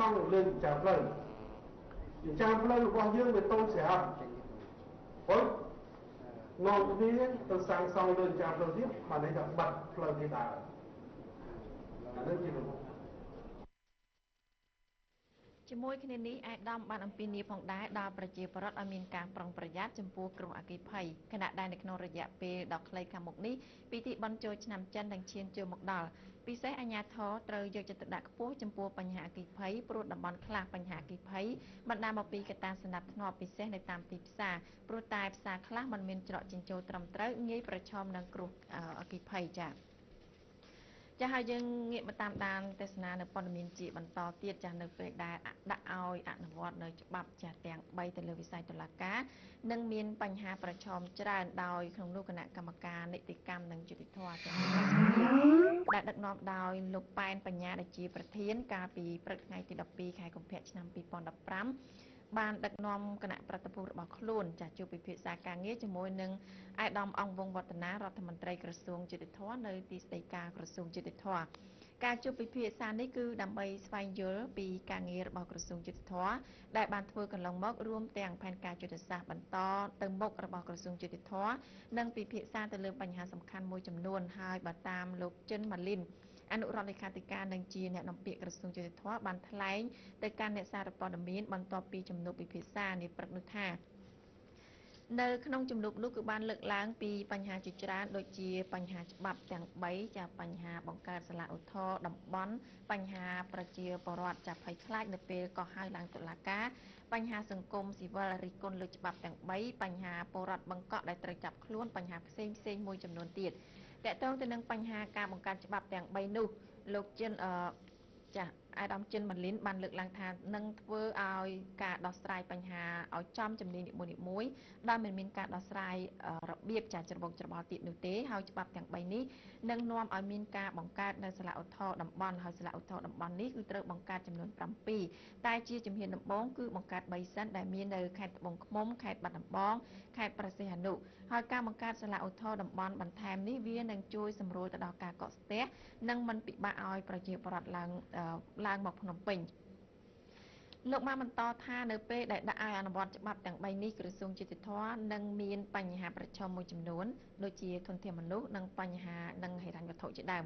ង់លើចិញ្ចើមផ្លូវចិញ្ចើមផ្លូវរបស់យើងវាតូចស្រាប់ហុចនាំគ្នាទៅសាងសង់លើចិញ្ចើមផ្លូវទៀតបានន័យថាបាត់ផ្លូវគេដើរអានេះជាជាមួយគ្នានេះឯកឧត្តមបានអំពាវនាវផងដែរដល់ប្រជាពលរដ្ឋឲ្យមានការប្រុងប្រយ័ត្នចំពោះគ្រោះអគ្គិភ័យខណៈដែលនៅក្នុងរយៈពេលដ៏ខ្លីខាងមុខនេះពិធីបុណ្យចូលឆ្នាំចិននឹងឈានចូលមកដល់ពិសេសអាជ្ញាធរត្រូវយកចិត្តទុកដាក់ខ្ពស់ចំពោះបញ្ហាអគ្គិភ័យព្រោះតំបន់ខ្លះបញ្ហាអគ្គិភ័យបណ្ដាលមកពីកត្តាសណ្ដាប់ធ្នាប់ពិសេសនៅតាមទីផ្សារព្រោះតែផ្សារខ្លះមិនមានច្រកចិញ្ចូលត្រឹមត្រូវងាយប្រឈមនឹងគ្រោះអគ្គិភ័យចា៎ចាស់ហើយយើងងាកមកតាមដានទេសនានៅព័ត៌មានជាបន្តទៀតចាស់នៅពេលដែលដាក់ឲ្យអនុវត្តនៅច្បាប់ចាស់ទាំង3ទៅលើវិស័យតុលាការនឹងមានបញ្ហាប្រឈមច្រើនដោយក្នុងនោះគណៈកម្មការនីតិកម្មនិងយុត្តិធម៌ទាំងដែលដឹកនាំដោយលោកប៉ែនបញ្ញាដែលជាប្រធានកាលពីព្រឹកថ្ងៃទី12ខែកុម្ភៈឆ្នាំ2015បានដឹកនាំគណៈប្រតិភូរបស់ខ្លួនចាស់ជួបពិភាក្សាការងារជាមួយនឹងឯកឧត្តមអង្គវង្សវឌ្ឍនារដ្ឋមន្ត្រីក្រសួងយុត្តិធម៌នៅទីស្តីការក្រសួងយុត្តិធម៌ការជួបពិភាក្សានេះគឺដើម្បីស្វែងយល់ពីការងាររបស់ក្រសួងយុត្តិធម៌ដែលបានធ្វើកន្លងមករួមទាំងផែនការយុទ្ធសាស្ត្របន្តទៅមុខរបស់ក្រសួងយុត្តិធម៌និងពិភាក្សាទៅលើបញ្ហាសំខាន់មួយចំនួនហើយបើតាមលោកចិនម៉ាលីនអនុរដ្ឋលេខាធិការនិងជាអ្នកនាំពាក្យក្រសួងយុត្តិធម៌បានថ្លែងទៅកាន់អ្នកសារព័ត៌មានបន្ទាប់ពីជំនួបពិភាក្សានាព្រឹកនោះថានៅក្នុងជំនួបនោះគឺបានលើកឡើងពីបញ្ហាជាច្រើនដូចជាបញ្ហាច្បាប់ទាំង3ចាបញ្ហាបង្កើតសាលាឧទ្ធរណ៍តំបន់បញ្ហាប្រជាពលរដ្ឋចាភ័យខ្លាចនៅពេលកោះហៅឡើងតុលាការបញ្ហាសង្គមស៊ីវិលរិះគន់លើច្បាប់ទាំង3បញ្ហាពលរដ្ឋបង្កក់ដែលត្រូវចាប់ខ្លួនបញ្ហាផ្សេងផ្សេងមួយចំនួនទៀតតកតងទៅនឹងបញ្ហាការបង្កើតច្បាប់ទាំង3នោះលោកចិនចាស់អាដាមចិនម៉ាលីនបានលើកឡើងថានឹងធ្វើឲ្យការដោះស្រាយបញ្ហាឲ្យចំជំនាញនីមួយៗដោយមិនមានការដោះស្រាយរបៀបចាស់ច្របូកច្របល់ទៀតនោះទេហើយច្បាប់ទាំង3នេះនឹងនាំឲ្យមានការបង្កើតនៅសាលាឧទ្ធរណ៍តំបន់ហើយសាលាឧទ្ធរណ៍តំបន់នេះគឺត្រូវបង្កើតចំនួន7តែជាជំហានដំបូងគឺបង្កើត3សិនដែលមាននៅខេត្តត្បូងឃ្មុំខេត្តបាត់ដំបងខេត្តព្រះសីហនុហើយការបង្កើតសាលាឧទ្ធរណ៍តំបន់បន្ថែមនេះវានឹងជួយសម្រួលទៅដល់ការកកស្ទះនិងមិនពិបាកឲ្យប្រជាពលរដ្ឋឡើងមកភ្នំពេញលោកបានបន្តថានៅពេលដែលដាក់ឲ្យអនុវត្តច្បាប់ទាំង3នេះក្រសួងយុត្តិធម៌នឹងមានបញ្ហាប្រឈមមួយចំនួនដូចជាធនធានមនុស្សនិងបញ្ហានិងហិរញ្ញវត្ថុជាដើម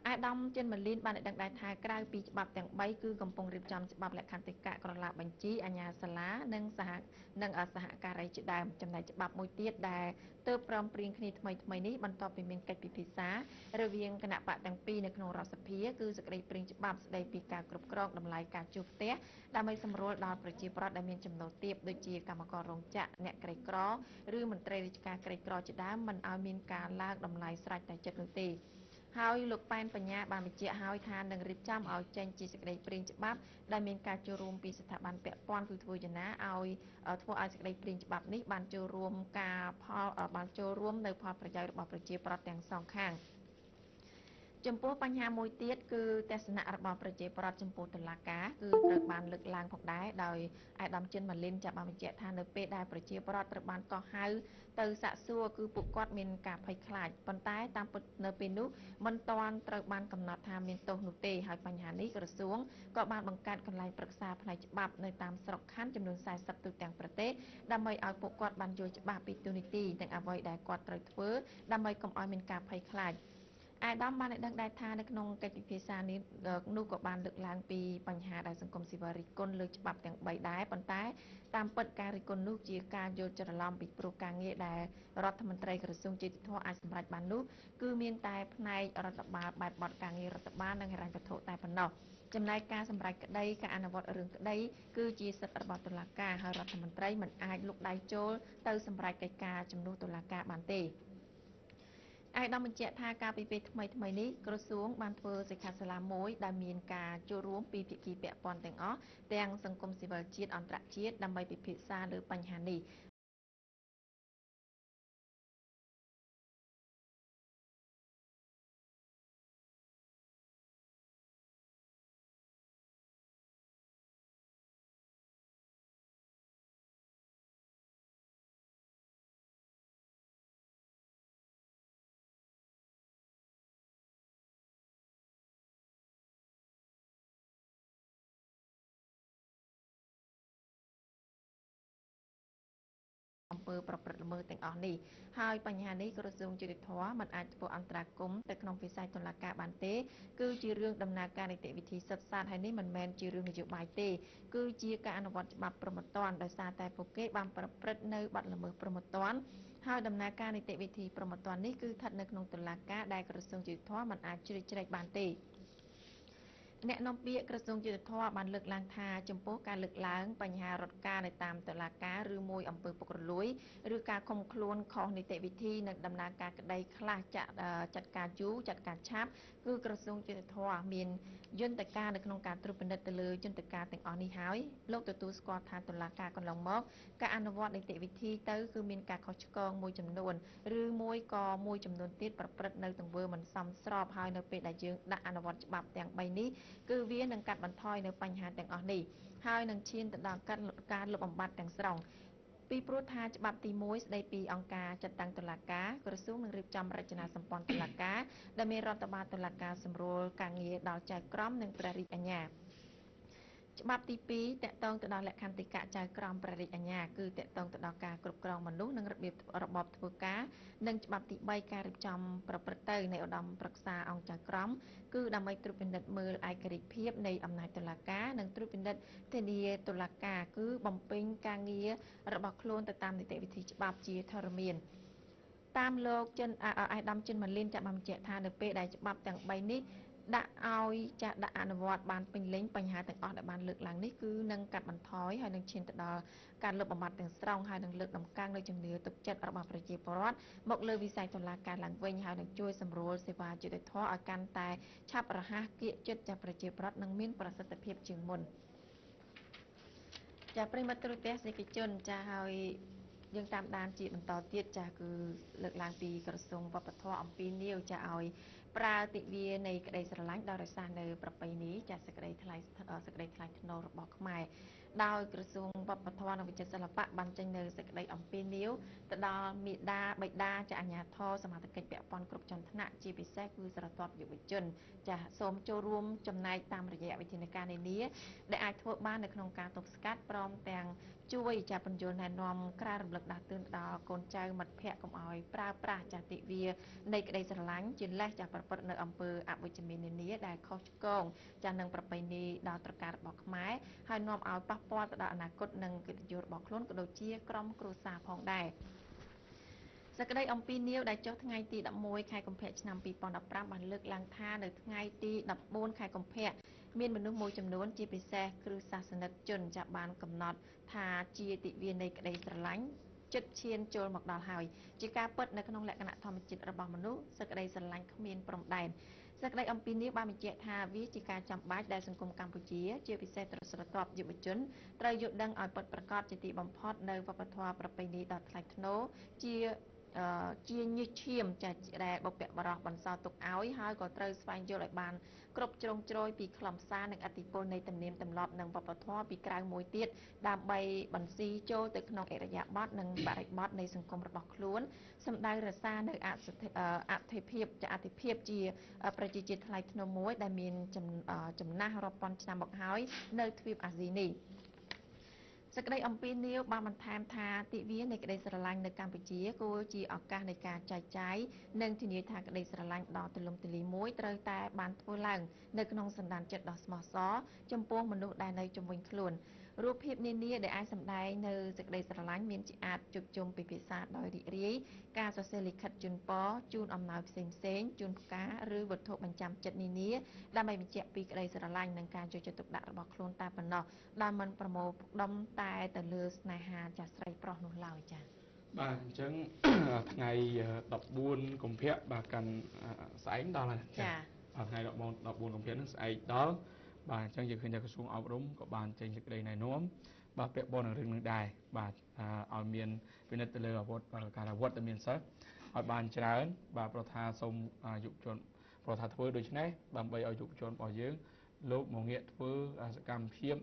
អាដាមចិនម៉ាលីនបានឲ្យដឹងដែរថាក្រៅពីច្បាប់ទាំង3គឺកំពុងរៀបចំច្បាប់លក្ខន្តិកៈក្រឡាបញ្ជីអាជ្ញាសាលានិងសហការីជាដើមចំណែកច្បាប់មួយទៀតដែលទើបព្រមព្រៀងគ្នាថ្មីៗនេះបន្ទាប់ពីមានកិច្ចពិភាក្សារវាងគណៈបកទាំងពីរនៅក្នុងរដ្ឋសភាគឺសេចក្តីព្រាងច្បាប់ស្តីពីការគ្រប់គ្រងតម្លៃការជួលផ្ទះដើម្បីសម្រួលដល់ប្រជាពលរដ្ឋដែលមានចំណូលទាបដូចជាកម្មកររោងចក្រអ្នកក្រីក្រឬមន្ត្រីរាជការក្រីក្រជាដើមមិនឲ្យមានការឡើងតម្លៃស្រេចតែចិត្តនោះទេហើយលោកប៉ែនបញ្ញាបានបញ្ជាក់ហើយថានឹងរៀបចំឲ្យចេញជាសេចក្តីព្រាងច្បាប់ដែលមានការចូលរួមពីស្ថាប័នពាក់ព័ន្ធគឺធ្វើយ៉ាងណាឲ្យធ្វើឲ្យសេចក្តីព្រាងច្បាប់នេះបានចូលរួមការផលបានចូលរួមនៅផលប្រយោជន៍របស់ប្រជាពលរដ្ឋទាំងសងខាងចំពោះបញ្ហាមួយទៀតគឺទស្សនៈរបស់ប្រជាពលរដ្ឋចំពោះតុលាការគឺត្រូវបានលើកឡើងផងដែរដោយអាដាមចិនម៉ាលីនចាប់បានបញ្ជាក់ថានៅពេលដែលប្រជាពលរដ្ឋត្រូវបានកោះហៅទៅសាកសួរគឺពួកគាត់មានការភ័យខ្លាចប៉ុន្តែតាមពិតនៅពេលនោះមិនទាន់ត្រូវបានកំណត់ថាមានទោសនោះទេហើយបញ្ហានេះក្រសួងក៏បានបង្កើតកន្លែងប្រឹក្សាផ្នែកច្បាប់នៅតាមស្រុកខណ្ឌចំនួន40ទូទាំងប្រទេសដើម្បីឲ្យពួកគាត់បានយល់ច្បាស់ពីទូនីតិនិងអ្វីដែលគាត់ត្រូវធ្វើដើម្បីកុំឲ្យមានការភ័យខ្លាចអាដាមបានឲ្យដឹងដែរថានៅក្នុងកិច្ចពិភាក្សានេះនោះក៏បានលើកឡើងពីបញ្ហាដែលសង្គមស៊ីវិលរិះគន់លើច្បាប់ទាំង3ដែរប៉ុន្តែតាមពិតការរិះគន់នោះជាការយល់ច្រឡំពីព្រោះការងារដែលរដ្ឋមន្ត្រីក្រសួងយុត្តិធម៌អាចសម្រេចបាននោះគឺមានតែផ្នែករដ្ឋបាលបែបបទការងាររដ្ឋបាលនិងហិរញ្ញវត្ថុតែប៉ុណ្ណោះចំណែកការសម្រេចក្តីការអនុវត្តរឿងក្តីគឺជាសិទ្ធិរបស់តុលាការហើយរដ្ឋមន្ត្រីមិនអាចលុកដៃចូលទៅសម្រេចកិច្ចការជំនួសតុលាការបានទេឯកឧត្តមបញ្ជាក់ថាកាលពីពេលថ្មីៗនេះក្រសួងបានធ្វើសិក្ខាសាលាមួយដែលមានការចូលរួមពីភាគីពាក់ព័ន្ធទាំងអស់ទាំងសង្គមស៊ីវិលជាតិអន្តរជាតិដើម្បីពិភាក្សាលើបញ្ហានេះ ពើប្រព្រឹត្តល្មើសទាំងអស់នេះ ហើយបញ្ហានេះក្រសួងយុត្តិធម៌មិនអាចធ្វើអន្តរាគមន៍ទៅក្នុងវិស័យតុលាការបានទេ គឺជារឿងដំណើរការនីតិវិធីសុទ្ធសាធ ហើយនេះមិនមែនជារឿងនយោបាយទេ គឺជាការអនុវត្តច្បាប់ព្រហ្មទណ្ឌ ដោយសារតែពួកគេបានប្រព្រឹត្តនៅបទល្មើសព្រហ្មទណ្ឌ ហើយដំណើរការនីតិវិធីព្រហ្មទណ្ឌនេះគឺស្ថិតនៅក្នុងតុលាការ ដែលក្រសួងយុត្តិធម៌មិនអាចជ្រៀតជ្រែកបានទេ។ អ្នកនាំពាក្យក្រសួងយុត្តិធម៌បានលើកឡើងថា ចំពោះការលើកឡើងបញ្ហារត់ការនៅតាមតុលាការ ឬមួយអំពើពុករលួយ ឬការឃុំខ្លួនខុសនីតិវិធី និងដំណើរការក្តីខ្លះចាត់ការយូរចាត់ការឆាប់ គឺក្រសួងយុត្តិធម៌មានយន្តការនៅក្នុងការត្រួតពិនិត្យទៅលើយន្តការទាំងអស់នេះ ហើយលោកទទួលស្គាល់ថា តុលាការកន្លងមកការអនុវត្តនីតិវិធីទៅគឺមានការខុសឆ្គងមួយចំនួន ឬមួយក៏មួយចំនួនទៀតប្រព្រឹត្តនៅទង្វើមិនសមស្រប ហើយនៅពេលដែលយើងដាក់អនុវត្តច្បាប់ទាំង 3 នេះ គឺវានឹងកាត់បន្ថយនៅបញ្ហាទាំងអស់នេះ ហើយនឹងឈានទៅដល់ការលុបបំបាត់ទាំងស្រុង ពីព្រោះថាច្បាប់ទី 1 ស្តីពីអង្គការចាត់តាំងតុលាការ ក្រសួងនឹងរៀបចំរចនាសម្ព័ន្ធតុលាការដែលមានរដ្ឋបាលតុលាការសម្រួលការងារដល់ចៅក្រមនិងព្រះរាជអាជ្ញា។ ច្បាប់ទី 2 តកតងទៅដល់លក្ខន្តិកៈចៅក្រមព្រះរាជអាជ្ញា គឺតកតងទៅដល់ការគ្រប់គ្រងមនុស្សនិងរបៀបរបបធ្វើការ និងច្បាប់ទី 3 ការរៀបចំប្រព្រឹត្តទៅនៃឧត្តមប្រឹក្សាអង្គចៅក្រម គឺដើម្បីត្រួតពិនិត្យមើលឯករាជ្យភាពនៃអំណាចតុលាការ និងត្រួតពិនិត្យធានាតុលាការគឺបំពេញការងាររបស់ខ្លួនទៅតាមនីតិវិធីច្បាប់ជាធរមាន។ តាមលោកចិន អាយដាមចិនម៉ាលីន ចាក់បានបញ្ជាក់ថា នៅពេលដែលច្បាប់ទាំង 3 នេះដាក់ឲ្យចាក់ដាក់អនុវត្តបានពេញលេញ បញ្ហាទាំងអស់ដែលបានលើកឡើងនេះគឺនឹងកាត់បន្ថយ ហើយនឹងឈានទៅដល់ការលុបបំបាត់ទាំងស្រុង ហើយនឹងលើកតម្កើងនូវជំនឿទុកចិត្តរបស់ប្រជាពលរដ្ឋមកលើវិស័យតុលាការឡើងវិញ ហើយនឹងជួយសម្រួលសេវាយុត្តិធម៌ឲ្យកាន់តែឆាប់រហ័សគៀកចិត្តចាស់ប្រជាពលរដ្ឋ និងមានប្រសិទ្ធភាពជាងមុន។ ចា ប្រិមត្តទូរទស្សនិកជន ចា ហើយយើងតាមដានជាបន្តទៀត ចា គឺលើកឡើងពីក្រសួងវប្បធម៌អំពីនាវ ចា ឲ្យប្រើទិវានៃក្តីស្រឡាញ់ដល់រក្សានៅប្រពៃណី ចា សេចក្តីថ្លៃសេចក្តីថ្លៃថ្នូររបស់ខ្មែរ ដោយក្រសួងវប្បធម៌និងវិចិត្រសិល្បៈបានចេញនៅសេចក្តីអំពាវនាវទៅដល់មេដាបិតា ចា អាជ្ញាធរសមត្ថកិច្ចពាក់ព័ន្ធគ្រប់ជាន់ថ្នាក់ ជាពិសេសគឺស្រទាប់យុវជន ចា សូមចូលរួមចំណែកតាមរយៈវិធានការនានាដែលអាចធ្វើបាននៅក្នុងការទប់ស្កាត់ ព្រមទាំងជួយ ចា ពន្យល់ណែនាំក្រារំលឹកដាស់តឿនដល់កូនចៅមិត្តភ័ក្តិ កុំឲ្យប្រើប្រាស់ ចា ទិវានៃក្តីស្រឡាញ់ជាលេស ចា ប្រព្រឹត្តនៅអំពើអវិជ្ជមាននានាដែលខុសឆ្គង ចា និងប្រពៃណីដល់ត្រការរបស់ខ្មែរ ហើយនាំឲ្យប៉ះពាល់ទៅដល់អនាគតនិងកិត្តិយសរបស់ខ្លួន ក៏ដូចជាក្រុមគ្រួសារផងដែរ។ សេចក្តីអំពីនាវដែលចុះថ្ងៃទី 11 ខែកុម្ភៈ ឆ្នាំ 2015 បានលើកឡើងថា នៅថ្ងៃទី 14 ខែកុម្ភៈ មានមនុស្សមួយចំនួន ជាពិសេសគ្រឹះសាសនិកជន ចា បានកំណត់ថាជាទិវានៃក្តីស្រឡាញ់ចិត្តឈានចូលមកដល់ហើយ។ ជាការពិត នៅក្នុងលក្ខណៈធម្មជាតិរបស់មនុស្ស សេចក្តីស្រឡាញ់គ្មានព្រំដែន។ សេចក្តីអំពីនេះបានបញ្ជាក់ថា វាជាការចាំបាច់ដែលសង្គមកម្ពុជា ជាពិសេសស្រទាប់យុវជន ត្រូវយល់ដឹងឲ្យពិតប្រាកដជាទីបំផុតនៅវប្បធម៌ប្រពៃណីដ៏ថ្លៃថ្នូរជាញើសឈាម ចា ដែលបុព្វបុរសបន្សល់ទុកឲ្យ ហើយក៏ត្រូវស្វែងយល់ឲ្យបានគ្រប់ជ្រុងជ្រោយពីខ្លឹមសារនិងឥទ្ធិពលនៃទំនៀមទម្លាប់និងវប្បធម៌ពីក្រៅមួយទៀត ដើម្បីបន្ស៊ីចូលទៅក្នុងឥរិយាបថនិងបរិបទនៃសង្គមរបស់ខ្លួន សម្ដៅរក្សានៅអធិភាព ចា អធិភាពជាប្រជាជាតិថ្លៃថ្នូរមួយដែលមានចំណាស់រាប់ពាន់ឆ្នាំមកហើយនៅទ្វីបអាស៊ីនេះ។ សេចក្តីអំពាវនាវបានបន្ថែមថា ទិវានៃក្តីស្រឡាញ់នៅកម្ពុជាគួរជាឱកាសនៃការចែកចាយ និងធានាថាក្តីស្រឡាញ់ដ៏ទូលំទូលាយមួយត្រូវតែបានធ្វើឡើងនៅក្នុងសន្តានចិត្តដ៏ស្មោះសរចំពោះមនុស្សដែលនៅជុំវិញខ្លួន។ រូបភាពនានាដែលអាចសម្ដែងនៅសេចក្តីស្រឡាញ់មានជាអាចជួបជុំពិភាក្សាដោយរីករាយ ការសរសេរលិខិតជូនពរ ជូនអំណោយផ្សេងផ្សេង ជូនផ្កា ឬវត្ថុបញ្ចាំចិត្តនានា ដើម្បីបញ្ជាក់ពីក្តីស្រឡាញ់និងការយកចិត្តទុកដាក់របស់ខ្លួនតែប៉ុណ្ណោះ ដោយមិនប្រមូលផ្ដុំតែទៅលើស្នេហា ចាស់ស្រីប្រុសនោះឡើយ។ ចា៎ បាទ អញ្ចឹងថ្ងៃ 14 កុម្ភៈ បាទ កាន់ស្អែកដល់ហើយ។ ចា បាទ ថ្ងៃ 14 កុម្ភៈហ្នឹងស្អែកដល់។ បាទ អញ្ចឹងយើងឃើញថាក្រសួងអប់រំក៏បានចេញសេចក្តីណែនាំ បាទ ពាក់ព័ន្ធនឹងរឿងនឹងដែរ បាទ ឲ្យមានពិនិត្យទៅលើអាវុធ ការអាវុធដែលមានសិស្សឲ្យបានច្រើន បាទ ប្រថាសូមយុវជន ប្រថាធ្វើដូច្នេះដើម្បីឲ្យយុវជនរបស់យើងលោកមកងាកធ្វើសកម្មភាព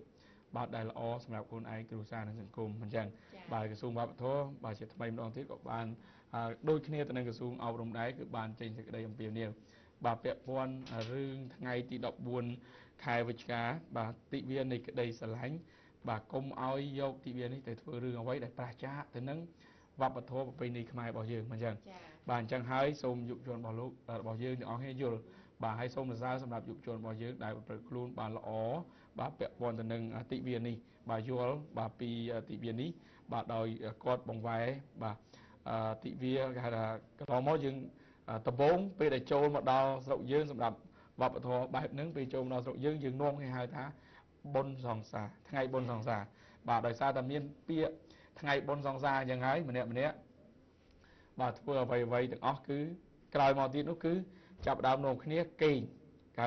បាទ ដែលល្អសម្រាប់ខ្លួនឯង គ្រួសារ និងសង្គម។ អញ្ចឹងបាទ ក្រសួងវប្បធម៌ បាទ ជាថ្មីម្ដងទៀតក៏បានដូចគ្នាទៅនឹងក្រសួងអប់រំដែរ គឺបានចេញសេចក្តីអំពាវនាវ បាទ ពាក់ព័ន្ធរឿងថ្ងៃទី 14 ខែវិច្ឆិកា បាទ ទិវានៃក្តីស្រឡាញ់ បាទ កុំឲ្យយកទិវានេះទៅធ្វើរឿងអ្វីដែលប្រឆាចទៅនឹង វប្បធម៌ប្រពៃណីខ្មែររបស់យើងមិនអញ្ចឹងបាទអញ្ចឹងហើយសូមយុវជនរបស់លោករបស់យើងទាំងអស់គ្នាយល់បាទហើយសូមសរសើរសម្រាប់យុវជនរបស់យើងដែលប្រព្រឹត្តខ្លួនបានល្អបាទពាក់ព័ន្ធទៅនឹងទិវានេះបាទយល់បាទពីទិវានេះបាទដោយគាត់បង្វែរបាទទិវាគេហៅថាកន្លងមកយើងដំបូងពេលដែលចូលមកដល់ស្រុកយើងសម្រាប់វប្បធម៌បែបហ្នឹងពេលចូលមកដល់ស្រុកយើងយើងនាំគេហៅថាបុណ្យសង្សារថ្ងៃបុណ្យសង្សារបាទដោយសារតែមានពាក្យថ្ងៃបុណ្យសង្សារអញ្ចឹងហើយម្នាក់ម្នាក់បាទធ្វើអ្វីអ្វីទាំងអស់គឺក្រោយមកទៀតនោះគឺចាប់ដើមនាំគ្នាកេងគេ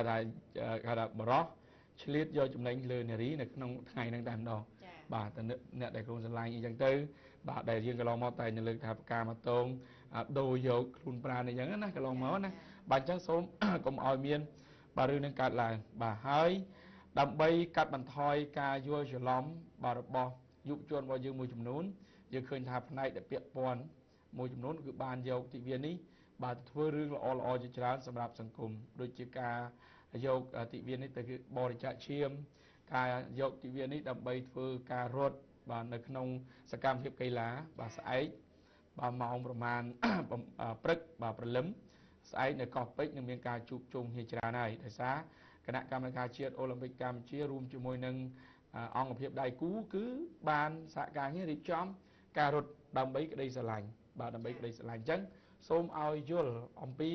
ថាបរោះឆ្លៀតយកចំណេញលើនារីនៅក្នុងថ្ងៃហ្នឹងតែម្ដងបាទតើអ្នកដែលខ្លួនស្រឡាញ់អីចឹងទៅបាទដែលយើងកន្លងមកតែនៅលើកថាផ្កាមកតងដូរយកខ្លួនប្រាណអីចឹងណាកន្លងមកណាបាទអញ្ចឹងសូមកុំឲ្យមានបាទរឿងនឹងកើតឡើងបាទហើយដើម្បីកាត់បន្ថយការយល់ច្រឡំបាទរបស់យុវជនរបស់យើងមួយចំនួនយើងឃើញថាផ្នែកដែលពាក់ព័ន្ធមួយចំនួនគឺបានយកទិវានេះបាទធ្វើរឿងល្អល្អជាច្រើនសម្រាប់សង្គមដូចជាការយកទិវានេះទៅបរិច្ចាគឈាមការយកទិវានេះដើម្បីធ្វើការរត់បាទនៅក្នុងសកម្មភាពកីឡាបាទស្អែកបាទម៉ោងប្រមាណព្រឹកបាទព្រលឹមស្អែកនៅកោះពេជ្រនឹងមានការជួបជុំគ្នាច្រើនហើយដោយសារគណៈកម្មការជាតិអូឡ িম্প ិកកម្ពុជារួមជាមួយនឹងអង្គភាពដៃគូគឺបានសហការគ្នារៀបចំការរត់ដើម្បីក្តីស្រឡាញ់បាទដើម្បីក្តីស្រឡាញ់អញ្ចឹងសូមឲ្យយល់អំពី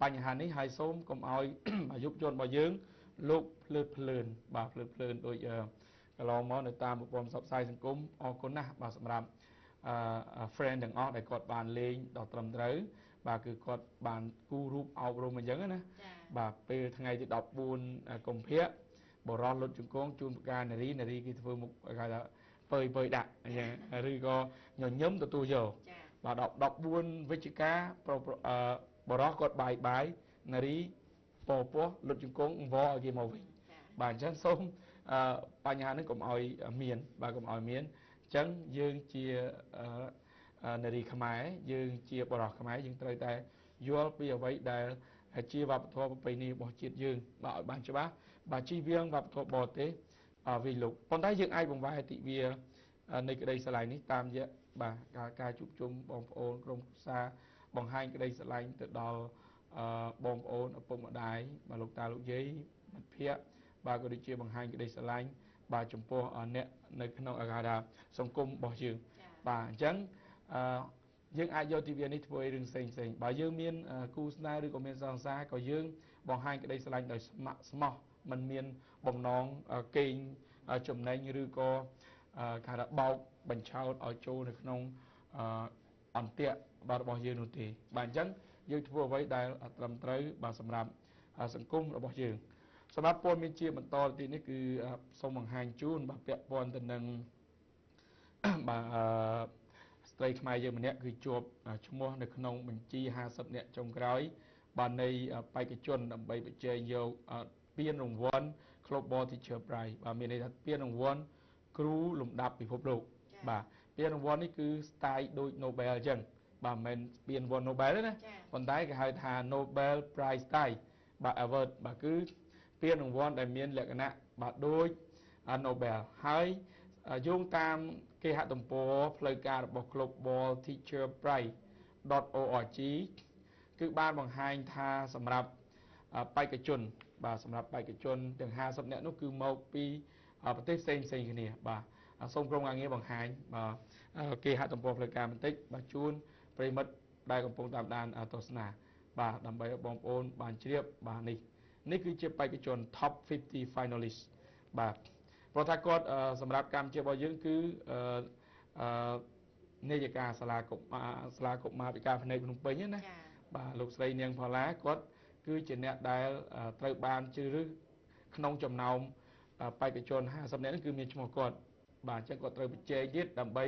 បញ្ហានេះហើយសូមកុំឲ្យអាយុជនរបស់យើងលោកភ្លើតភ្លើនបាទភ្លើតភ្លើនដូចកន្លងមកនៅតាមប្រព័ន្ធផ្សព្វផ្សាយសង្គមអរគុណណាស់បាទសម្រាប់ friend ទាំងអស់ដែលគាត់បានលេងដល់ត្រឹមត្រូវបាទគឺគាត់បានគូរូបអប់រំអញ្ចឹងណាបាទពេលថ្ងៃទី14កុម្ភៈបរោះលុតជង្គង់ជូនផ្កានារីនារីគេធ្វើមុខគេថាពើពើដាក់អញ្ចឹងឬក៏ញញឹមទទួលយកបាទ14វិច្ឆិកាបរោះគាត់បាយបាយនារីពពោះលុតជង្គង់អង្វរឲ្យគេមកវិញបាទអញ្ចឹងសូមបញ្ហានេះកុំឲ្យមានបាទកុំឲ្យមានអញ្ចឹងយើងជានារីខ្មែរយើងជាបរិសុទ្ធខ្មែរយើងត្រូវតែយល់ពីអ្វីដែលជាវប្បធម៌ប្រពៃណីរបស់ជាតិយើងបាទឲ្យបានច្បាស់បាទជៀសវាងវប្បធម៌បរទេសវិលុកប៉ុន្តែយើងអាចបង្វែរទិវានៃក្តីស្រឡាញ់នេះតាមរយៈបាទការជួបជុំបងប្អូនក្រុមគ្រួសារបង្ហាញក្តីស្រឡាញ់ទៅដល់បងប្អូនឪពុកម្ដាយបាទលោកតាលោកយាយមិត្តភ័ក្តិបាទក៏ដូចជាបង្ហាញក្តីស្រឡាញ់បាទចំពោះអ្នកនៅក្នុងអាកាសសង្គមរបស់យើងបាទអញ្ចឹងយើងអាចយកទិវានេះធ្វើរឿងផ្សេងផ្សេងបើយើងមានគូស្នេហ៍ឬក៏មានសង្សារក៏យើងបង្ហាញក្តីស្រឡាញ់ដោយស្ម័គ្រស្មោះមិនមានបំណងកេងចំណេញឬក៏គេថាបោកបញ្ឆោតឲ្យចូលនៅក្នុងអន្ទាក់បាទរបស់យើងនោះទេបាទអញ្ចឹងយើងធ្វើអ្វីដែលត្រឹមត្រូវបាទសម្រាប់សង្គមរបស់យើងសម្រាប់ព័ត៌មានជាបន្តទីនេះគឺសូមបង្ហាញជូនបាទពាក់ព័ន្ធទៅនឹងបាទស្ត្រីខ្មែរយើងម្នាក់គឺជាប់ឈ្មោះនៅក្នុងបញ្ជី50នាក់ចុងក្រោយបាទនៃបេក្ខជនដើម្បីប្រជែងយកពានរង្វាន់ Global Teacher Prize បាទមានន័យថាពានរង្វាន់គ្រូលំដាប់ពិភពលោកបាទពានរង្វាន់នេះគឺ style ដូច Nobel អញ្ចឹងបាទមិនមែនពានរង្វាន់ Nobel ទេណាប៉ុន្តែគេហៅថា Nobel Prize Style បាទ Award បាទគឺពានរង្វាន់ដែលមានលក្ខណៈបាទដូច Nobel ហើយយោងតាមគេហទំព័រផ្លូវការរបស់ Global Teacher Prize.org គឺបានបង្ហាញថាសម្រាប់បេក្ខជនបាទសម្រាប់បេក្ខជនទាំង50នាក់នោះគឺមកពីប្រទេសផ្សេងផ្សេងគ្នាបាទសូមក្រុមការងារបង្ហាញបាទគេហទំព័រផ្លូវការបន្តិចបាទជូនប្រិមិត្តដែលកំពុងតាមដានទស្សនាបាទដើម្បីឲ្យបងប្អូនបានជ្រាបបាទនេះគឺជាបេក្ខជន Top 50 Finalist បាទព្រោះថាគាត់សម្រាប់កម្ពុជារបស់យើងគឺនាយិកាសាលាកុមារពិការភ្នែកភ្នំពេញណាបាទលោកស្រីនាងផល្លាគាត់គឺជាអ្នកដែលត្រូវបានជ្រើសរើសក្នុងចំណោមបេក្ខជន50នាក់នេះគឺមានឈ្មោះគាត់បាទអញ្ចឹងគាត់ត្រូវប្រជែងទៀតដើម្បី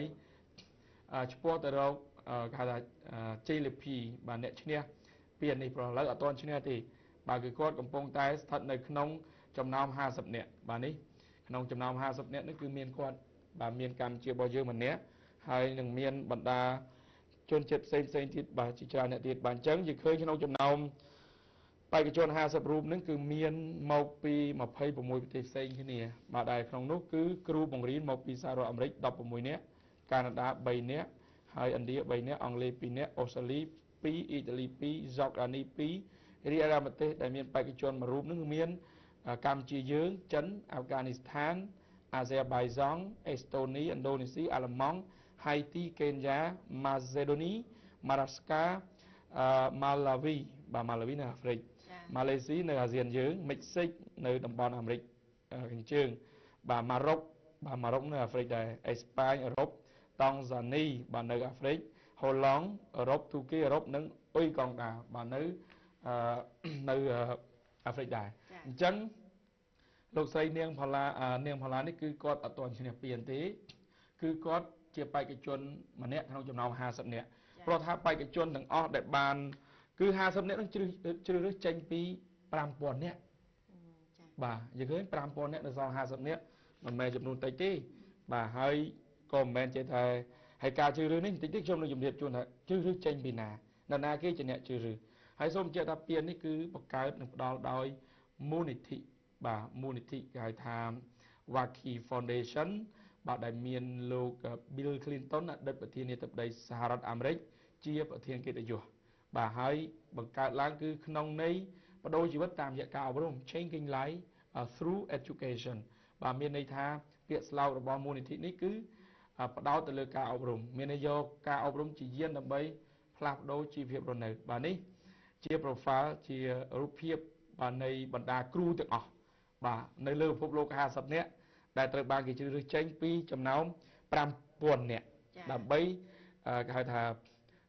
ឆ្ពោះទៅរកគេហៅថាជ័យលាភីបាទអ្នកឈ្នះពាននេះព្រោះឥឡូវអត់ទាន់ឈ្នះទេបាទគឺគាត់កំពុងតែស្ថិតនៅក្នុងចំណោម50នាក់បាទនេះក្នុងចំណោម50នាក់នេះគឺមានគាត់បាទមានកម្ពុជារបស់យើងម្នាក់ហើយនឹងមានបណ្ដាជនជាតិផ្សេងផ្សេងទៀតបាទជាច្រើនអ្នកទៀតបាទអញ្ចឹងយើងឃើញក្នុងចំណោមបេក្ខជន50រូបហ្នឹងគឺមានមកពី26ប្រទេសផ្សេងគ្នាបាទដែលក្នុងនោះគឺគ្រូបង្រៀនមកពីសហរដ្ឋអាមេរិក16នាក់កាណាដា3នាក់ហ ហើយឥណ្ឌា3នាក់អង់គ្លេស2នាក់អូស្ត្រាលី2អ៊ីតាលី2ហ្សកដានី2រីឯប្រទេសដែលមានបេក្ខជនមួយរូបនឹងមានកម្ពុជាយើងចិនអាហ្វហ្គានីស្ថានអាហ្សេបៃហ្សង់អេស្តូនីឥណ្ឌូនេស៊ីអាល្លឺម៉ង់ហៃទីកេនយ៉ាម៉ាសេដូនីម៉ារ៉ាស្កាម៉ាឡាវីបាទម៉ាឡាវីនៅអាហ្វ្រិកម៉ាឡេស៊ីនៅអាស៊ានយើងមិចស៊ិកនៅតំបន់អាមេរិកខាងជើងបាទម៉ារ៉ុកបាទម៉ារ៉ុកនៅអាហ្វ្រិកដែរអេស្ប៉ាញអឺរ៉ុបតង់ហ្សានីបាទនៅអាហ្វ្រិកហូឡង់អឺរ៉ុបទូគីអឺរ៉ុបនិងអ៊ុយកង់ដាបាទនៅអាហ្វ្រិកដែរអញ្ចឹងលោកស្រីនាងផល្លានេះគឺគាត់អត់ទាន់ឈ្នះពានទេគឺគាត់ជាបេក្ខជនម្នាក់ក្នុងចំណោម50នាក់ព្រោះថាបេក្ខជនទាំងអស់ដែលបានគឺ50នាក់នឹងជ្រើសរើសចេញពី5000នាក់បាទយើងឃើញ5000នាក់នៅសល់50នាក់មិនមែនចំនួនតិចទេបាទហើយក៏មិនមែនចេះថាហើយការជ្រើសរើសនេះបន្តិចតិចខ្ញុំនឹងជម្រាបជូនថាជ្រើសរើសចេញពីណានរណាគេជាអ្នកជ្រើសរើសហើយសូមបញ្ជាក់ថាពាននេះគឺបង្កើតនិងផ្ដល់ដោយមូលនិធិបាទមូលនិធិគេហៅថា Waki Foundation បាទដែលមានលោក Bill Clinton អតីតប្រធានាធិបតីសហរដ្ឋអាមេរិកជាប្រធានកិត្តិយសបាទហើយបង្កើតឡើងគឺក្នុងន័យបដូរជីវិតតាមរយៈការអប់រំ Changing Life through Education បាទមានន័យថាពាក្យស្លោករបស់មូលនិធិនេះគឺផ្ដោតទៅលើការអប់រំមានន័យយកការអប់រំជាយានដើម្បីផ្លាស់ប្ដូរជីវភាពរស់នៅបាទនេះជា profile ជារូបភាពបាទនៃបណ្ដាគ្រូទាំងអស់បាទនៅលើពិភពលោក50នាក់ដែលត្រូវបានគេជ្រើសរើសចេញពីចំណោម5000នាក់ដើម្បីគេហៅថា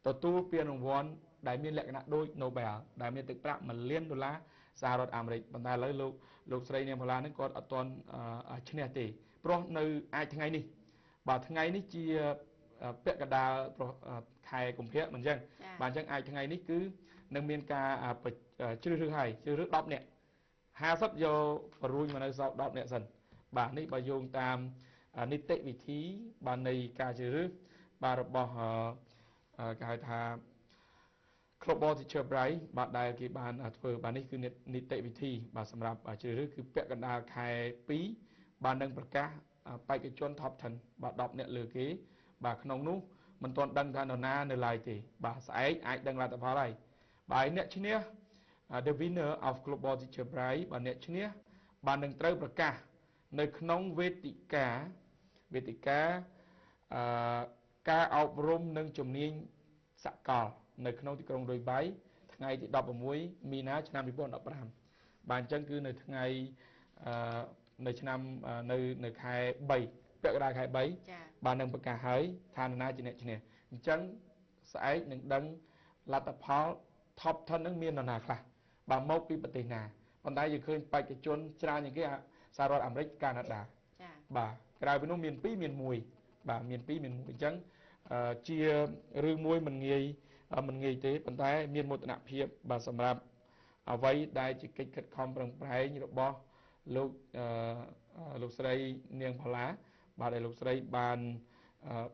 ទទួលពានរង្វាន់ដែលមានលក្ខណៈដូច Nobel ដែលមានទឹកប្រាក់1លានដុល្លារសហរដ្ឋអាមេរិកប៉ុន្តែឥឡូវលោកស្រីនាងផល្លានឹងគាត់អត់ទាន់ឈ្នះទេព្រោះនៅអាចថ្ងៃនេះបាទថ្ងៃនេះជាពាក់កណ្ដាលខែកុម្ភៈមិនអញ្ចឹងបាទអញ្ចឹងអាចថ្ងៃនេះគឺនឹងមានការជ្រើសរើសហើយជ្រើសរើស10នាក់50យកបរួញមកនៅសល់10នាក់សិនបាទនេះបើយោងតាមនីតិវិធីបាទនៃការជ្រើសរើសបាទរបស់គេហៅថា Global Teacher Prize បាទដែលគេបានធ្វើបាទនេះគឺនីតិវិធីបាទសម្រាប់ជ្រើសរើសគឺពាក់កណ្ដាលខែ2បាទនឹងប្រកាសបេក្ខជន Top 10បាទ10នាក់លើគេបាទក្នុងនោះមិនទាន់ដឹងថានរណានៅឡើយទេបាទស្អែកអាចដឹងលទ្ធផលហើយបាទអ្នកឈ្នះ The winner of Global Teacher Prize បាទអ្នកឈ្នះបាទនឹងត្រូវប្រកាសនៅក្នុងវេទិកាការអប់រំនិងជំនាញសកលនៅក្នុងទីក្រុងដូចបៃថ្ងៃទី16មីនាឆ្នាំ2015បាទអញ្ចឹងគឺនៅថ្ងៃនៅឆ្នាំនៅខែ3ពាក់កណ្ដាលខែ3បាទនឹងប្រកាសហើយថានរណាជាអ្នកឈ្នះអញ្ចឹងស្អែកនឹងដឹងលទ្ធផល Top 10នឹងមាននរណាខ្លះបាទមកពីប្រទេសណាប៉ុន្តែយើងឃើញបេក្ខជនច្រើនជាងគេសហរដ្ឋអាមេរិកកាណាដាបាទក្រៅពីនោះមាន2មាន1បាទមាន2មាន1អញ្ចឹងជារឿងមួយមិនងាយទេប៉ុន្តែមានមោទនភាពបាទសម្រាប់អ្វីដែលជាកិច្ចខិតខំប្រឹងប្រែងរបស់លោកស្រីនាងផល្លាបាទដែលលោកស្រីបាន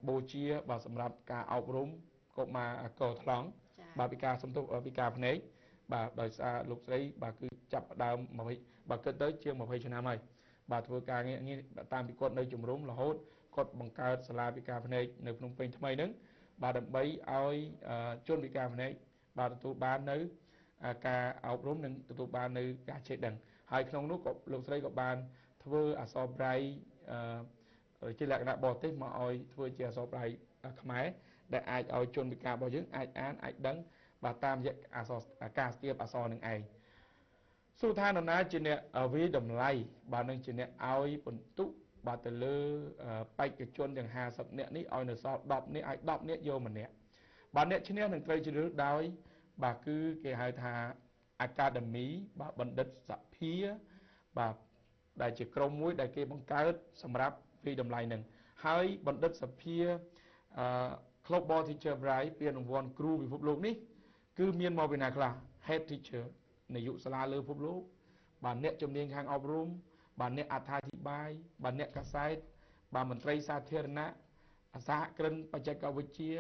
បូជាបាទសម្រាប់ការអប់រំកុមារកថ្លង់បាទពិការសំទុះពិការភ្នែកបាទដោយសារលោកស្រីបាទគឺចាប់ដើម20បាទគិតទៅជាង20ឆ្នាំហើយបាទធ្វើការងារតាមពីគាត់នៅជំរំរហូតគាត់បង្កើតសាលាពិការភ្នែកនៅភ្នំពេញថ្មីហ្នឹងបាទដើម្បីឲ្យជនពិការភ្នែកបាទទទួលបាននៅការអប់រំនិងទទួលបាននៅការចេះដឹងហើយក្នុងនោះក៏លោកស្រីក៏បានធ្វើអក្សរប្រៃជាលក្ខណៈបរទេសមកឲ្យធ្វើជាអក្សរប្រៃខ្មែរដែលអាចឲ្យជនពិការរបស់យើងអាចអានអាចដឹងបាទតាមរយៈអក្សរការស្ទាបអក្សរនឹងឯងសួរថានរណាជាអ្នកវាយតម្លៃបាទនឹងជាអ្នកឲ្យបន្ទុកបាទទៅលើបេក្ខជនទាំង50នាក់នេះឲ្យនៅសល់10នាក់ឲ្យ10នាក់យកម្នាក់បាទអ្នកឈ្នះនឹងត្រូវជ្រើសរើសដោយបាទគឺគេហៅថា Academy បាទបណ្ឌិតសភាបាទដែលជាក្រុមមួយដែលគេបង្កើតសម្រាប់វាយតម្លៃនឹងហើយបណ្ឌិតសភា Global Teacher Prize ពានរង្វាន់គ្រូពិភពលោកនេះគឺមានមកពីណាខ្លះ Head Teacher នាយកសាលាលើពិភពលោកបាទអ្នកជំនាញខាងអប់រំបាទអ្នកអត្ថាធិប្បាយបាទអ្នកកាសែតបាទមន្ត្រីសាធារណៈសហគ្រិនបច្ចេកវិទ្យា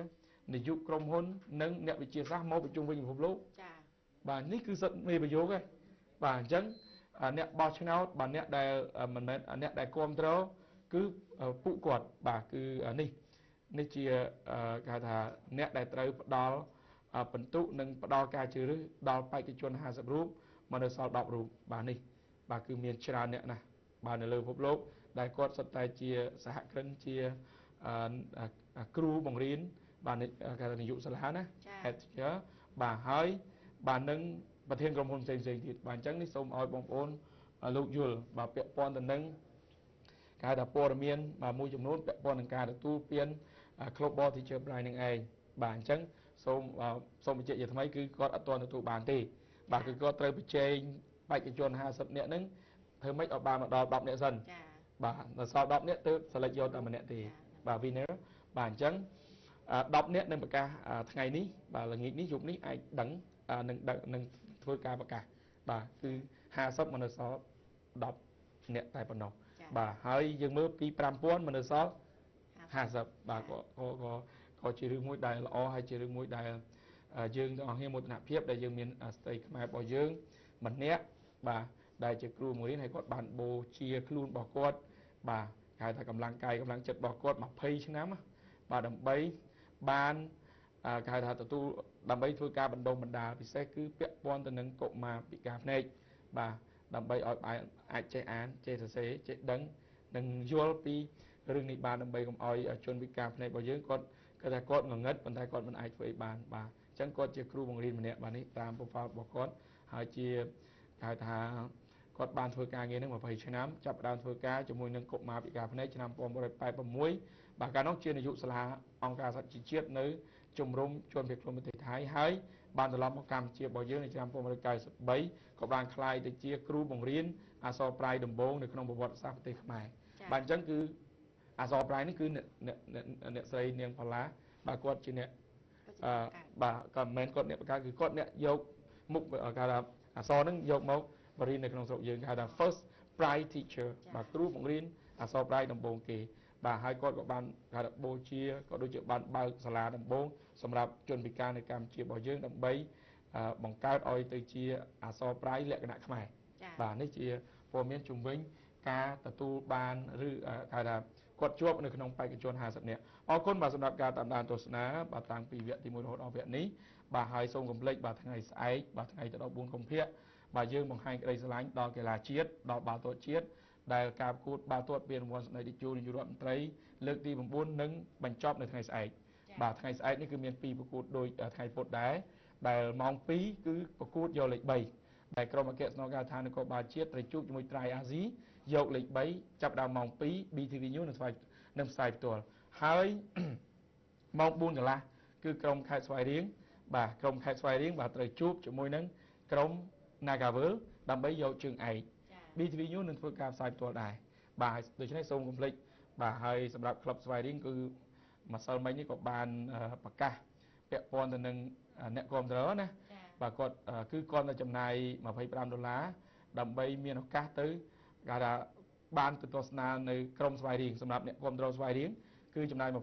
នាយកក្រុមហ៊ុននិងអ្នកវិទ្យាសាស្ត្រមកប្រជុំវិញពិភពលោកចា៎បាទនេះគឺសិទ្ធិមេប្រយោគឯងបាទអញ្ចឹងអ្នកបោះឆ្នោតបាទអ្នកដែលមិនមែនអ្នកដែលគ្រប់គ្រងគឺពួកគាត់បាទគឺនេះ នេះជាគេហៅថាអ្នកដែលត្រូវផ្ដល់បន្ទុកនិងផ្ដល់ការជ្រើសរើសដល់បេក្ខជន50រូបមកនៅសល់10រូបបាទនេះបាទគឺមានច្រើនអ្នកណាស់បាទនៅលើពិភពលោកដែលគាត់សុទ្ធតែជាសហគ្រិនជាគ្រូបង្រៀនបាទគេថានាយកសាលាណា head teacher បាទហើយបាទនឹងប្រធានក្រុមហ៊ុនផ្សេងៗទៀតបាទអញ្ចឹងនេះសូមឲ្យបងប្អូនលោកយល់បាទពាក់ព័ន្ធទៅនឹងគេហៅថាព័ត៌មានបាទមួយចំនួនពាក់ព័ន្ធនឹងការទទួលពាន Global Teacher Prize នឹងឯងបាទអញ្ចឹងសូមបញ្ជាក់ជាថ្មីគឺគាត់អត់ទាន់ទទួលបានទេបាទគឺគាត់ត្រូវប្រជែងបេក្ខជន50នាក់ហ្នឹងធ្វើម៉េចឲ្យបានមកដល់10នាក់សិនបាទដល់សល់10នាក់ទើប select យកតែម្នាក់ទេបាទ winner បាទអញ្ចឹង10នាក់នឹងប្រកាសថ្ងៃនេះបាទល្ងាចនេះយប់នេះអាចដឹងនឹងធ្វើការប្រកាសបាទគឺ50មកនៅសល់10នាក់តែប៉ុណ្ណោះបាទហើយយើងមើលពី5000មកនៅសល់50បាទក៏ជារឿងមួយដែលល្អហើយជារឿងមួយដែលយើងទាំងអស់គ្នាមោទនភាពដែលយើងមានស្ត្រីខ្មែររបស់យើងម្នាក់បាទដែលជាគ្រូបង្រៀនហើយគាត់បានបូជាខ្លួនរបស់គាត់បាទគេហៅថាកម្លាំងកាយកម្លាំងចិត្តរបស់គាត់20ឆ្នាំបាទដើម្បីបានគេហៅថាទទួលដើម្បីធ្វើការបណ្ដុះបណ្ដាលពិសេសគឺពាក់ព័ន្ធទៅនឹងកុមារពិការភ្នែកបាទដើម្បីឲ្យអាចចេះអានចេះសរសេរចេះដឹងនិងយល់ពីរឿងនេះបានដើម្បីកុំឲ្យជនពិការភ្នែករបស់យើងគាត់ថាគាត់ងងឹតប៉ុន្តែគាត់មិនអាចធ្វើអីបានបាទអញ្ចឹងគាត់ជាគ្រូបង្រៀនម្នាក់បាទនេះតាម profile របស់គាត់ហើយជាគេហៅថាគាត់បានធ្វើការងារនឹង20ឆ្នាំចាប់ផ្ដើមធ្វើការជាមួយនឹងកុមារពិការភ្នែកឆ្នាំ1986បាទកាលនោះជានាយកសាលាអង្គការសហជីវជាតិនៅជំរំជនភៀសខ្លួនប្រទេសថៃហើយបានត្រឡប់មកកម្ពុជារបស់យើងនៅឆ្នាំ1993ក៏បានក្លាយទៅជាគ្រូបង្រៀនអក្សរប្រាយដំបូងនៅក្នុងប្រវត្តិសាស្ត្រប្រទេសខ្មែរបាទអញ្ចឹងគឺអក្សរប្រាយនេះគឺអ្នកស្រីនាងផល្លាបាទគាត់ជាអ្នកបាទក៏មិនមែនគាត់អ្នកបង្កើតគឺគាត់អ្នកយកមុខគេថាអក្សរហ្នឹងយកមកបរៀននៅក្នុងស្រុកយើងគេហៅថា first Braille teacher បាទគ្រូបង្រៀនអក្សរប្រាយដំបូងគេបាទហើយគាត់ក៏បានគេថាបូជាក៏ដូចជាបានបើកសាលាដំបូងសម្រាប់ជនពិការនៅកម្ពុជារបស់យើងដើម្បីបង្កើតឲ្យទៅជាអក្សរប្រាយលក្ខណៈខ្មែរបាទនេះជាព័ត៌មានជំវិញការទទួលបានឬគេថាគាត់ជាប់នៅក្នុងបេក្ខជន50នាក់អរគុណបាទសម្រាប់ការតាមដានទស្សនាបាទតាំងពីវគ្គទី1រហូតដល់វគ្គនេះបាទហើយសូមកុំភ្លេចបាទថ្ងៃស្អែកបាទថ្ងៃទី14កុម្ភៈបាទយើងបង្ហាញក្តីស្រឡាញ់ដល់កីឡាជាតិដល់បាល់ទាត់ជាតិដែលការប្រកួតបាល់ទាត់ពានរង្វាន់សម្ដេចតេជោនាយករដ្ឋមន្ត្រីលើកទី9នឹងបញ្ចប់នៅថ្ងៃស្អែកបាទថ្ងៃស្អែកនេះគឺមាន2ប្រកួតដូចថ្ងៃពុធដែរដែលម៉ោង2គឺប្រកួតយកលេខ3ដែលក្រុមអគ្គស្នងការដ្ឋាននគរបាលជាតិត្រូវជួបជាមួយត្រៃអាស៊ីយកលេខ3ចាប់ដល់ម៉ោង2 BTV News នឹងផ្សាយផ្ទាល់ហើយម៉ោង4កន្លះគឺក្រុមខេត្តស្វាយរៀងបាទក្រុមខេត្តស្វាយរៀងបាទត្រូវជួបជាមួយនឹងក្រុម Nagavel ដើម្បីយកជើងឯក BTV News នឹងធ្វើការផ្សាយផ្ទាល់ដែរបាទដូច្នេះសូមកុំភ្លេចបាទហើយសម្រាប់ក្លឹបស្វាយរៀងគឺម្សិលមិញនេះក៏បានប្រកាសពាក់ព័ន្ធទៅនឹងអ្នកគាំទ្រណាបាទគាត់គឺគាត់ទៅចំណាយ$25ដើម្បីមានឱកាសទៅគេថាបានទៅទស្សនានៅក្រុមស្វាយរៀងសម្រាប់អ្នកគាំទ្រស្វាយរៀងគឺចំណាយ$25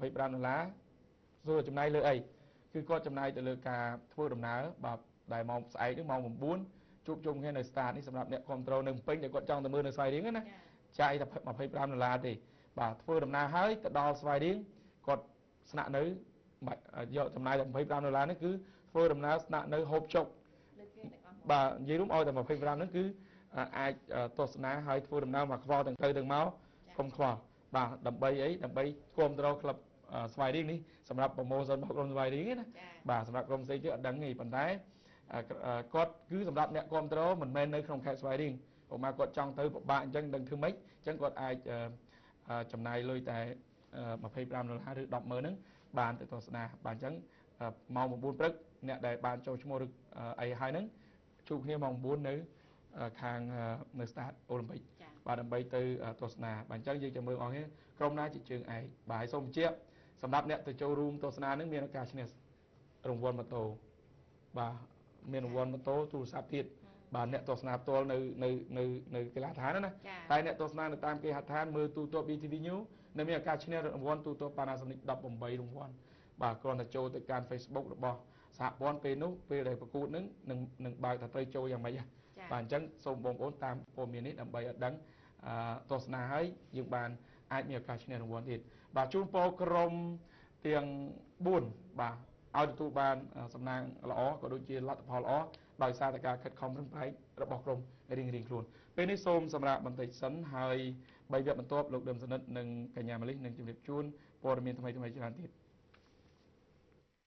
សួរចំណាយលើអីគឺគាត់ចំណាយទៅលើការធ្វើដំណើរបាទដែលម៉ោងស្អែកនេះម៉ោង9ជួបជុំគ្នានៅស្តាតនេះសម្រាប់អ្នកគាំទ្រនៅភ្នំពេញដែលគាត់ចង់ទៅមើលនៅស្វាយរៀងណាចាយតែ$25ទេបាទធ្វើដំណើរហើយទៅដល់ស្វាយរៀងគាត់ស្នាក់នៅយកចំណាយតែ$25នេះគឺធ្វើដំណើរស្នាក់នៅហូបចុកបាទនិយាយរួមឲ្យតែ25ហ្នឹងគឺអាចទស្សនាហើយធ្វើដំណើរមកខ្វល់ទាំងទៅទាំងមកកុំខ្វល់បាទដើម្បីអីដើម្បីគាំទ្រក្លឹបស្វាយរៀងនេះសម្រាប់ប្រម៉ូសិនរបស់ក្រុមស្វាយរៀងណាបាទសម្រាប់ក្រុមផ្សេងទៀតអត់ដឹងទេប៉ុន្តែគាត់គឺសម្រាប់អ្នកគាំទ្រមិនមែននៅក្នុងខេត្តស្វាយរៀងឧបមាគាត់ចង់ទៅពិបាកអញ្ចឹងដឹងធ្វើម៉េចអញ្ចឹងគាត់អាចចំណាយលុយតែ$25ឬ10ម៉ឺនហ្នឹងបានទៅទស្សនាបាទអញ្ចឹងម៉ោង9ព្រឹកអ្នកដែលបានចូលឈ្មោះឬអីហើយហ្នឹងជួបគ្នាម៉ោង9នៅខាងនៅស្តាតអូឡ িম্ ពិកបាទដើម្បីទៅទស្សនាបាទអញ្ចឹងយើងจะមើលអស់គ្នាក្រុមណាជាជើងឯកបាទហើយសូមបញ្ជាក់សម្រាប់អ្នកទៅចូលរួមទស្សនានឹងមានឱកាសឈ្នះរង្វាន់ម៉ូតូបាទមានរង្វាន់ម៉ូតូទូរស័ព្ទទៀតបាទអ្នកទស្សនាផ្ទាល់នៅនៅនៅនៅកីឡដ្ឋានណាតែអ្នកទស្សនានៅតាមគេហដ្ឋានមើលទូរទស្សន៍ BTV News នៅមានឱកាសឈ្នះរង្វាន់ទូរទស្សន៍ Panasonic 18រង្វាន់បាទគ្រាន់តែចូលទៅកាន់ Facebook របស់សហព័ន្ធពេលនោះពេលដែលប្រកួតនឹងនឹងបើកថាត្រូវចូលយ៉ាងម៉េចបាទអញ្ចឹងសូមបងប្អូនតាមព័ត៌មាននេះដើម្បីឲ្យដឹងទស្សនាហើយយើងបានអាចមានឱកាសឈ្នះរង្វាន់ទៀតបាទជូនពរក្រុម ទាំង4បាទឲ្យទទួលបានសំណាងល្អ ក៏ដូចជាលទ្ធផលល្អ ដោយសារតែការខិតខំប្រឹងប្រែងរបស់ក្រុមរៀងៗខ្លួន។ ពេលនេះសូមសម្រាប់បន្តិចសិន ហើយបីវគ្គបន្ទាប់ លោកដឹមសនិតនិងកញ្ញាមលិសនឹងជម្រាបជូនព័ត៌មានថ្មីៗច្រើនទៀត។